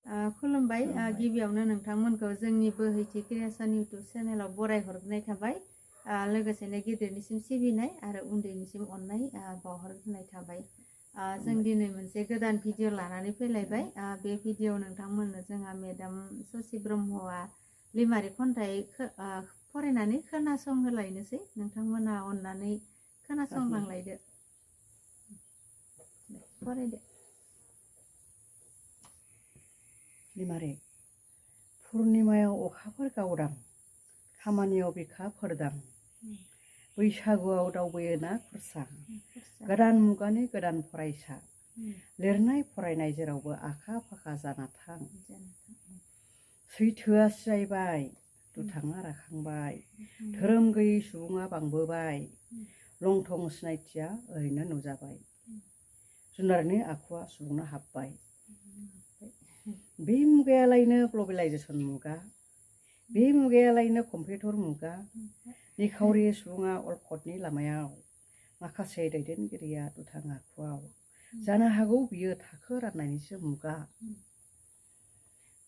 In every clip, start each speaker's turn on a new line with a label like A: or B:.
A: खुलुमबाय गिबियावनो नोंथांमोनखौ जोंनि बोहैथि क्रिएशन इउटुब चेनेलाव बराय हरनाय थाबाय लोगोसेनो गिदिरनिसिम सिबिनाय आरो उन्दैनिसिम अननाय बावहरनाय थाबाय जों दिनै मोनसे गोदान भिडिअ लानानै फैलायबाय बे भिडिअ नोंथांमोननो जोंहा मेडाम ससि ब्रह्मआ लिमारिक खन्थाइ फरायनानै खोनासंहोलायनोसै नोंथांमोना अननानै खोनासंलांलायदो फरायदो
B: लिमारिक पुर्निमायाव अखाफोर गावदां खामानियाव बिखा फोरदां बैसागुआव दावबायो ना खुरसा गोदान मुगानि गोदान फरायसा लिरनाय फरायनाय जेरावबो आखा फाखा जाना थां सैथोआ सिजायबाय दुथाङा राखांबाय धोरोम गैयै सुबुङा बांबोबाय लं थं सिनायथिया ओरैनो नुजाबाय जुनारनि आखुआ सुबुंनो हाबबाय बे मुगायालायनो ग्लबेलाइजेसन मुगा बे मुगायालायनो कम्पिउटार मुगा निखावरि सुबुङा अलखदनि लामायाव माखासे दैदेनगिरिया दुथां आखुआव जानो हागौ बियो थाखो राननायनिसो मुगा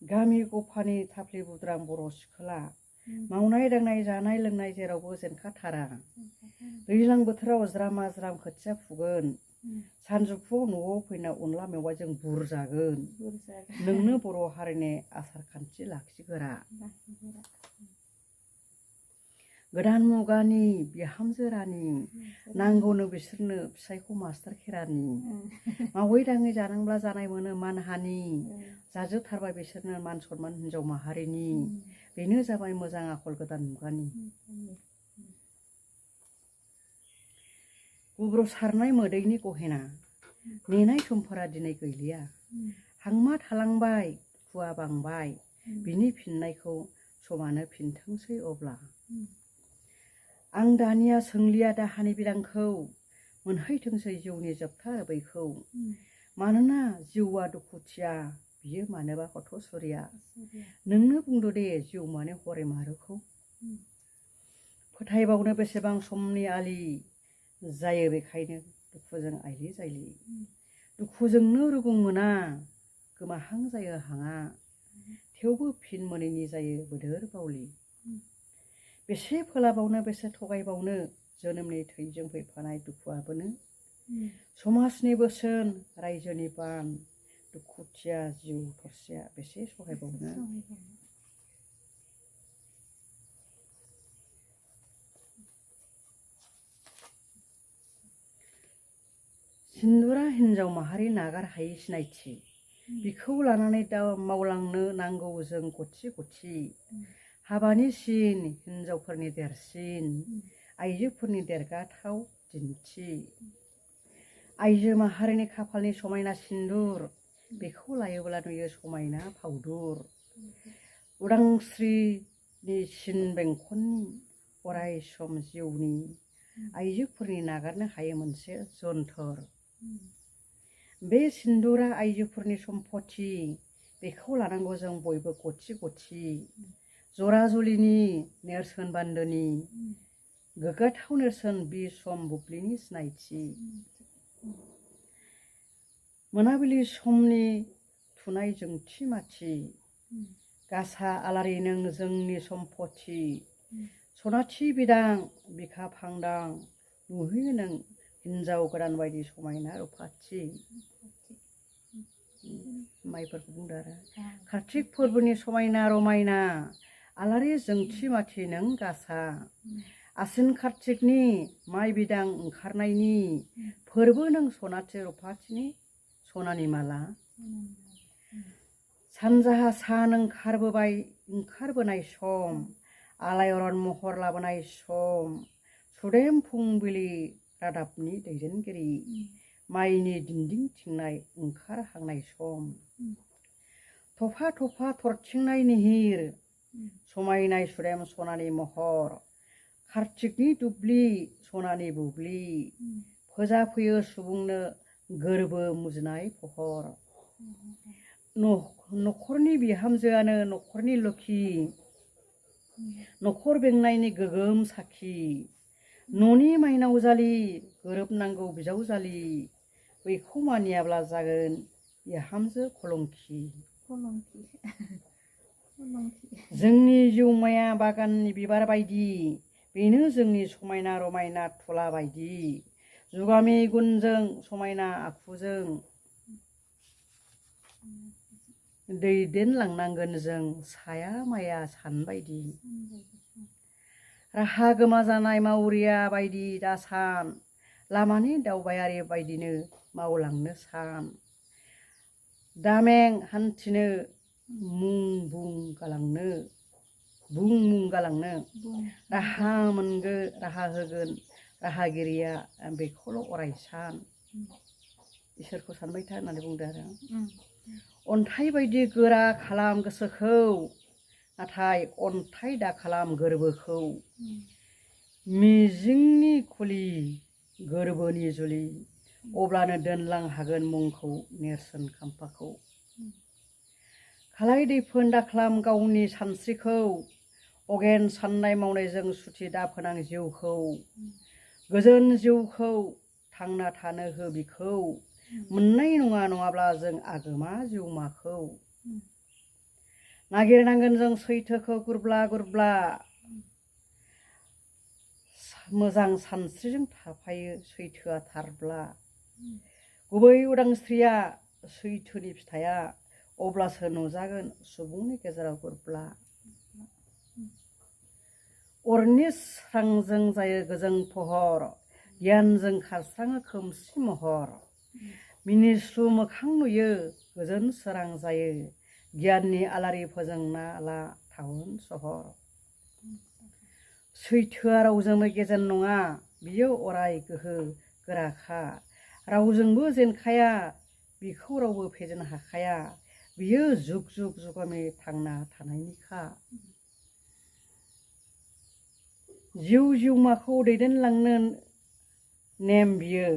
B: गामि गफानि थाफ्लि बुद्रां बर' सिख्ला मावनाय दांनाय जानाय लोंनाय जेरावबो जेनखाथारा दैज्लां बोथोराव ज्रामा ज्राम खोथिया फुगोन सानजौफुआव न'आव फैना अनला मेवाइजों बुरजागोन नोंनो बर' हारिनि आसार खान्थि लाखिगोरा गोदान मुगानि बिहामजो रानि नांगौनो बिसोरनो फिसायखौ मास्टार खेरानि मावै दाङै जानांब्ला जानाय मोनो मानहानि जाजोबथारबाय बिसोरनो मान सनमान हिनजाव माहारिनि बेनो जाबाय मोजां आखल गोदान मुगानि गुब्रु सारनाय मोदैनि गहेना नेनाय समफोरा दिनै गैलिया हांमा थालांबाय दुखुआ बांबाय बिनि फिननायखौ समानो फिनथोंसै अब्ला आं दानिया सोंलिया दाहानि बिदांखौ मोनहैथोंसै जिउनि जोबथा रैखौ मानोना जिउआ दुखुथिया बियो मानोबा हथ'सरिया नोंनो बुंदो दे जिउ माने हरे मारुखौ फोथायबावनो बेसेबां समनि आलि जायो बेखायनो दुखुजों आइलि जायलि दुखुजोंनो रुगुं मोना गोमाहां जायो हाङा थेवबो फिन मोनैनि जायो बोदोर बावलि बेसे फोलाबावनो बेसे थगायबावनो जोनोमनि थैजों फैफानाय दुखुआबोनो समाजनि बोसोन रायजोनि बान दुखुथिया जिउ थरसेया बेसे सहायबावनो सिन्दुरा हिनजाव माहारि नागार हायै सिनायथि बिखौ लानानै दा मावलांनो नांगौ जों गथि गथि हाबानि सिन हिनजावफोरनि देरसिन आइजोफोरनि देरगाथाव दिन्थि आइजो माहारिनि खाफालनि समायना सिन्दुर बेखौ लायोब्ला नुयो समायना फावदुर उदांस्रिनि सिन बेंखननि अराय सम जिउनि आइजोफोरनि नागारनो हायै मोनसे जन्थर बे सिन्दुरा आइजोफोरनि सम्पति बेखौ लानांगौ जों बयबो गथि गथि जरा जुलिनि नेरसोन बान्दोनि गोग्गाथाव नेरसोन बि सम बुब्लिनि सिनायथि मोनाबिलि समनि थुनाय जोंथि माथि गासा आलारि नों जोंनि सम्पति सनाथि बिदां बिखा फांदां नुहैयो नों हिनजाव गोदान बायदि समायना रुपाथि माइफोरखौ बुंदो आरो कार्तिक फोरबोनि समायना रमायना आलारि जोंथि माथि नों गासा आसिन कार्तिकनि माइ बिदां ओंखारनायनि फोरबो नों सनाथि रुपाथिनि सनानि माला सानजाहा सान ओंखारबोनाय सम आलायरन महर लाबोनाय सम सुदेम फुंबिलि रादाबनि दैदेनगिरि माइनि दिन्दिं थिंनाय ओंखारहांनाय सम थफा थफा थरथिंनाय निहिर समायनाय सुदेम सनानि महर कार्तिकनि दुब्लि सनानि बुब्लि फोजाफैयो सुबुंनो गोरबो मुजिनाय फहर न'खरनि बिहामजोआनो न'खरनि लोखि न'खर बेंनायनि गोगोम साखि न'नि माइनाव जालि गोरोबनांगौ बिजावजालि बैखौ मानियाब्ला जागोन बिहामजो खलंखि
A: खलंखि खलंखि
B: जोंनि जिउमाया बागाननि बिबार बायदि बेनो जोंनि समायना रमायना थुला बायदि जुगामि गुनजों समायना आखुजों दैदेनलांनांगोन जों साया माया सानबायदि राहा गोमा जानाय मावरिया बायदि दासान लामानि दावबायारि बायदिनो मावलांनो सान दामें हान्थिनो मुं बुं गालांनो राहा होगोन राहागिरिया बेखौल' अराय सान इसोरखौ सानबाय था होननानै बुंदो आरो अन्थाइ बायदि गोरा खालाम गोसोखौ नाथाय अन्थाइ दा खालाम गोरबोखौ मिजिंनि खुलि गोरबोनि जुलि अब्लानो दोनलां हागोन मुंखौ नेरसोन खाम्फाखौ खालाय दैफोन दाख्लाम गावनि सानस्रिखौ अगेन साननाय मावनायजों सुथि दा फोनां जिउखौ गोजोन जिउखौ थांना थानो हो बिखौ मोननाय नङा नङाब्ला जों आगोमा जिउमाखौ नागिरनांगोन जों सैथोखौ गुरब्ला मोजां सानस्रिजों थाफायो सैथोआ थारब्ला गुबै उदांस्रिया सैथोनि फिथाइया अब्लासो नुजागोन सुबुंनि गेजेराव गुरब्ला अरनि स्रांजों जायो गोजों फहर गियानजों खारस्राङो खोमसि महर मिनिस्लु मोखां नुयो गोजोन सोरां जायो गियाननि आलारि फोजोंना ला टाउन सहर सैथोआ रावजोंबो गेजेन नङा बियो अराय गोहो गोराखा रावजोंबो जेनखाया बिखौ रावबो फेजेननो हाखाया बियो जुग जुग जुगामि थांना थानायनिखा जिउ जिउमाखौ दैदेनलांनो नेम बियो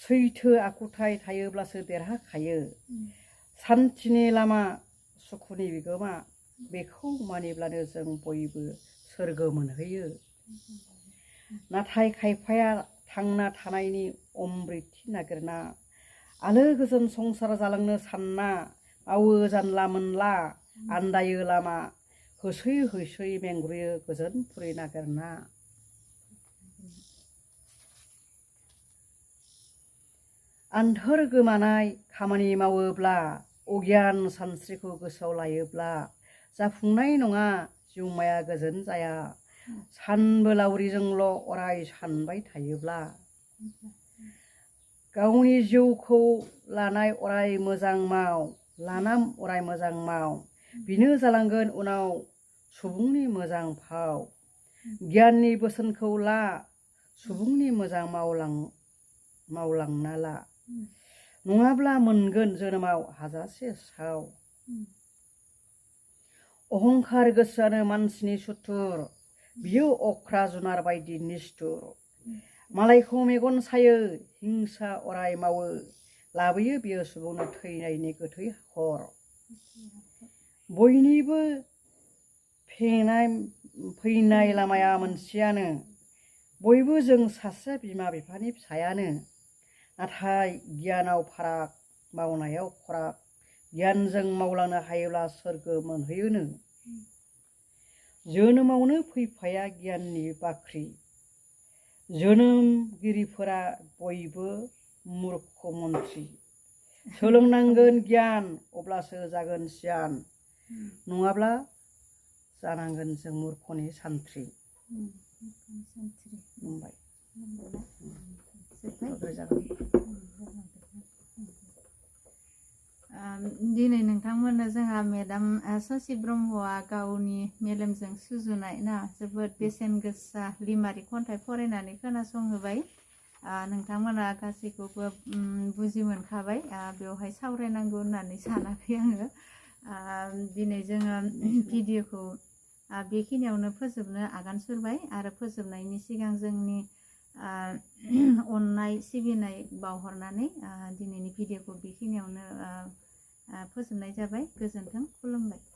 B: सैथो आखुथाय थायोब्लासो देरहाखायो सान्थिनि लामा सुखुनि बिगोमा बेखौ मानिब्लानो जों बयबो सोरगो मोनहैयो नाथाय खायफाया थांना थानायनि अमृति नागिरना आलो गोजोन संसार जालांनो सानना मावो जानला मोनला आन्दायो लामा होसोयै मेंग्रुयो गोजोन फुरि नागिरना आन्धोर गोमानाय खामानि मावोब्ला अगियान सानस्रिखौ गोसोआव लायोब्ला जाफुंनाय नङा जिउमाया गोजोन जाया सानबोलावरिजोंल' अराय सानबाय थायोब्ला गावनि जिउखौ लाना अराय मोजां माव बिनो जालांगोन उनाव सुबुंनि मोजां फाव गियाननि बोसोनखौ ला सुबुंनि मोजां मावलांना ला नङाब्ला मोनगोन जोनोमाव हाजासे साव अहंखार गोसोआनो मानसिनि सुथुर बियो अख्रा जुनार बायदि निस्थुर मालायखौ मेगन सायो हिंसा अराय मावो लाबोयो बियो सुबुंनो थैनायनि गोथै हर बयनिबो फैनाय लामाया मोनसेयानो बयबो जों सासे बिमा बिफानि फिसायानो नाथाय गियानाव फाराग मावनायाव खराग गियानजों मावलांनो हायोब्ला सोरगो मोनहैयोनो जोनोमावनो फैफाया गियाननि बाख्रि जोनोमगिरिफोरा बयबो मुर्ख मन्त्रि सोलोंनांगोन गियान अब्लासो जागोन सियान नङाब्ला जानांगोन जों मुर्खनि सान्थ्रि
A: दिनै नोंथांमोननो जोंहा मेडाम ससि ब्रह्मआ गावनि मेलेमजों सुजुनाय ना जोबोद बेसेन गोसा लिमारिक खन्थाइ फरायनानै खोनासंहोबाय नोंथांमोना गासैखौबो बुजि मोनखाबाय बेवहाय सावरायनांगौ होननानै सानाखै आङो दिनै जोङो भिडिअखौ बेखिनियावनो फोजोबनो आगान सुरबाय आरो फोजोबनायनि सिगां जोंनि अननाय सिबिनाय बावहरनानै दिनैनि भिडिअखौ बेखिनियावनो फोजोबनाय जाबाय गोजोन्थों खुलुमबाय।